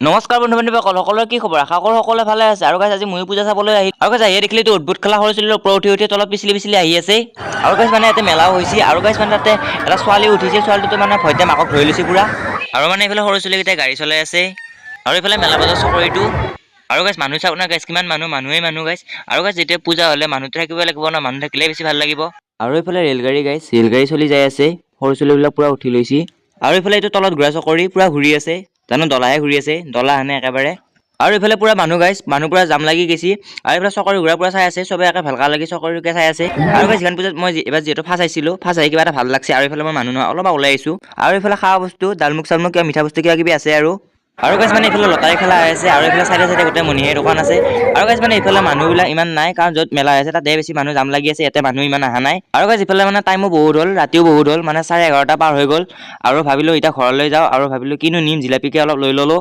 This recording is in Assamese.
নমস্কাৰ বন্ধু বান্ধৱীসকল, সকলোৰে কি খবৰ? আশা কৰোঁ সকলোৱে ভালে আছে। আৰু গাইছ, আজি ময়ো পূজা চাবলৈ আহিল। আৰু গাইছ, আহিয়ে দেখিলে এইটো অদ্ভুত খেলা, সৰু ছোৱালীৰ ওপৰত উঠি উঠি তলত পিছলি পিছলি আহি আছে। আৰু গাইছ, মানে ইয়াতে মেলাও হৈছে। আৰু গাইছ, মানে তাতে এটা ছোৱালী উঠিছে, ছোৱালীটো মানে ভয়তে মাকক ধৰি লৈছে পুৰা। আৰু মানে এইফালে সৰু ছোৱালীকেইটাই গাড়ী চলাই আছে আৰু এইফালে মেলা বজাৰ চকৰিটো। আৰু গাইছ, মানুহ চাওক না গাইছ, কিমান মানুহ, মানুহেই মানুহ গাইছ। আৰু গাইছ, যেতিয়া পূজা হ'লে মানুহটো থাকিব লাগিব ন, মানুহ থাকিলে বেছি ভাল লাগিব। আৰু এইফালে ৰেলগাড়ী গাইছ, ৰেলগাড়ী চলি যাই আছে, সৰু ছোৱালীবিলাক পুৰা উঠি লৈছে। আৰু এইফালে এইটো তলত ঘূৰা চকৰি, পুৰা ঘূৰি আছে, জানো দলাহে ঘূৰি আছে, দলা হানে একেবাৰে। আৰু এইফালে পুৰা মানুহ গাইছ, মানুহ পুৰা জাম লাগি গৈছে। আৰু এইফালে চকৰি ঘূৰা পুৰা চাই আছে চবে, একে ভালকা লাগি চকৰিকে চাই আছে। আৰু গাইছ, যিখন পূজাত মই এইবাৰ যিহেতু ফাৰ্ষ্ট আহিছিলোঁ, ফাৰ্ষ্ট আহি কিবা এটা ভাল লাগছে। আৰু এইফালে মই মানুহ নহয়, অলপমান ওলাই আহিছোঁ। আৰু এইফালে খোৱা বস্তু, ডালমুখ চালমুখ, কিবা মিঠা বস্তু কিবা কিবি আছে। আৰু গাইছ, মানে এইফালে লটাৰী খেলা হৈ আছে। আৰু এইফালে চাইডে চাইডে গোটেই মণিহাৰী দোকান আছে। আৰু গাইছ, মানে এইফালে মানুহবিলাক ইমান নাই, কাৰণ য'ত মেলা হৈ আছে তাতে বেছি মানুহ জাম লাগি আছে, ইয়াতে মানুহ ইমান অহা নাই। আৰু গাইছ, ইফালে মানে টাইমো বহুত হ'ল, ৰাতিও বহুত হ'ল, মানে 11:30 পাৰ হৈ গ'ল। আৰু ভাবিলোঁ এতিয়া ঘৰলৈ যাওঁ। আৰু ভাবিলোঁ কিনো নিম, জিলাপিকে অলপ লৈ ল'লোঁ।